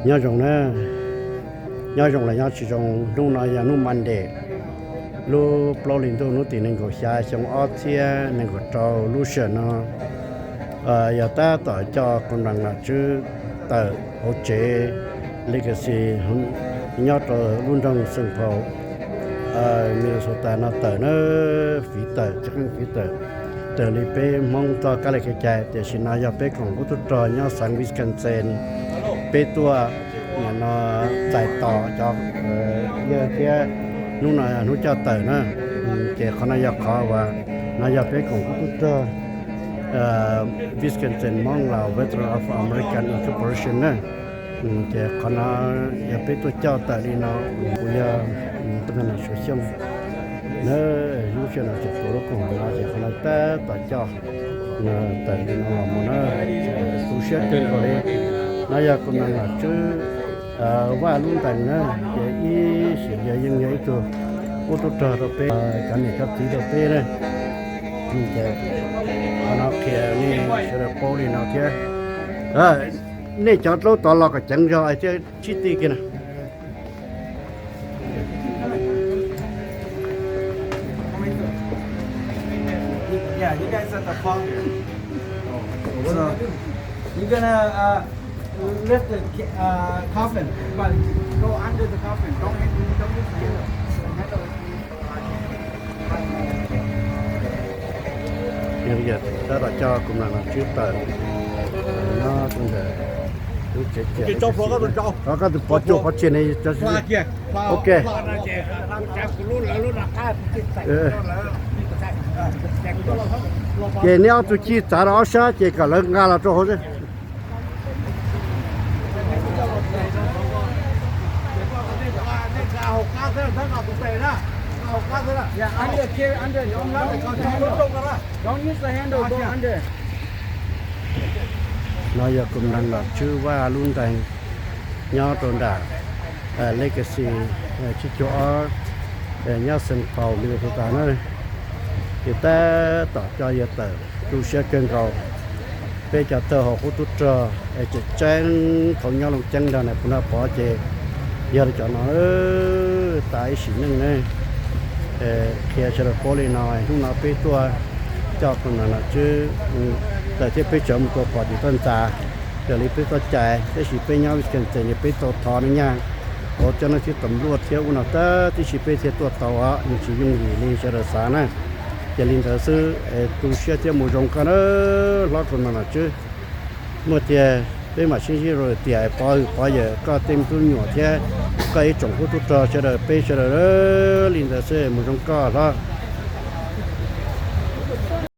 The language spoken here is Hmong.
Nyob zoo na, nyob zoo los nyob tsis zoo, hnub no yog hnub Monday, lub plaub hlis ntuj hnub tim nees nkaum xya xyoo ob txhiab nees nkaum rau. Lub sij hawm no yog tab tom coj Koom Nam Nom Tswb tawm hauv tsev Legacy nyob rau lub nroog Saint Paul, Minnesota no tawm na, fiv tawm, fiv tawm. Raws li peb Hmoob txoj kab li kev cai, tiam sis no yog peb koom huab tub rog nyob xeev Wisconsin, peb tuaj no txais tos cov yawg thiab, hnub no hnub coj tawm na. Ces qhov no yog qhov uas no yog peb koom huab tub rog Wisconsin Hmong-Lao Veteran of American Incorporation na. Ces qhov no yog peb tuaj coj tawm li no, kuv yog Koom Nam Nom Suav Xyooj na. Lub sij hawm no tseem tuav lub koom haum no ces qhov no tab tom coj tawm li no los mus na. Tu siab kawg nkaus li. No yog Koom Nam Nom Tswb Vaj Lub Ntees na, ces ib sim yog yeej yog ib tug huab tub rog rau peb, cov niam cov txiv rau peb na. Ces qhov no qhia nej sawv daws paub li no thiab. Nej cov dlaub tod los kom ceev zog thiab tsib ti kiag na. Yeah, you guys at the coffin. So, you're gonna uh, lift the ca- uh, coffin, but go under the coffin. Don't hit, don't use the handle. The handle. Yog tab tom coj Koom Nam Nom Tswb tawm nyob rau ntawm lub tsev, rov qab tus pov cuag pov tseg ne. Ok. Ces neb ob tug ci txav rau ob sab ces kom lawv nqa los rau hauv xwb. No yog Koom Nam Nom Tswb Vaj Lub Ntees nyob rau nram Legacy tsib caug ob, nyob Saint Paul, Minnesota na. Ces tab tom coj yawg tawm, tu siab kawg nkaus. Peb cov thawj hauv qub tub rog es tseem tseeb thaum nyob Looj Ceeb nrog Nais Phoo Naj Pov ces yog li cov no tas ib sim neej ne. Qhia sawv daws paub li no, hnub no peb tuaj coj Koom Nam Nom Tswb tawm thiab peb tseem mus tua pom tim toj ntxas raws li peb txoj cai, tab sis peb nyob Wisconsin ces peb tau thov na nyaj hauv cov neeg thiab tam luaj thiab ub no tab tib si peb thiaj tuaj tau os, yeej tsis yooj yim li sawv daws xav na. Ces li ntawd xwb, tu siab thiab mus zoo koj na hlob Koom Nam Nom Tswb. Muaj tiag peb mam sib ntsib rau tiam pov hwm pov yawm koj tej me tub nyuam thiab koj ib tsoom qub tub rog sawv daws peb sawv daws li ntawd xwb, mus zoo koj hlob.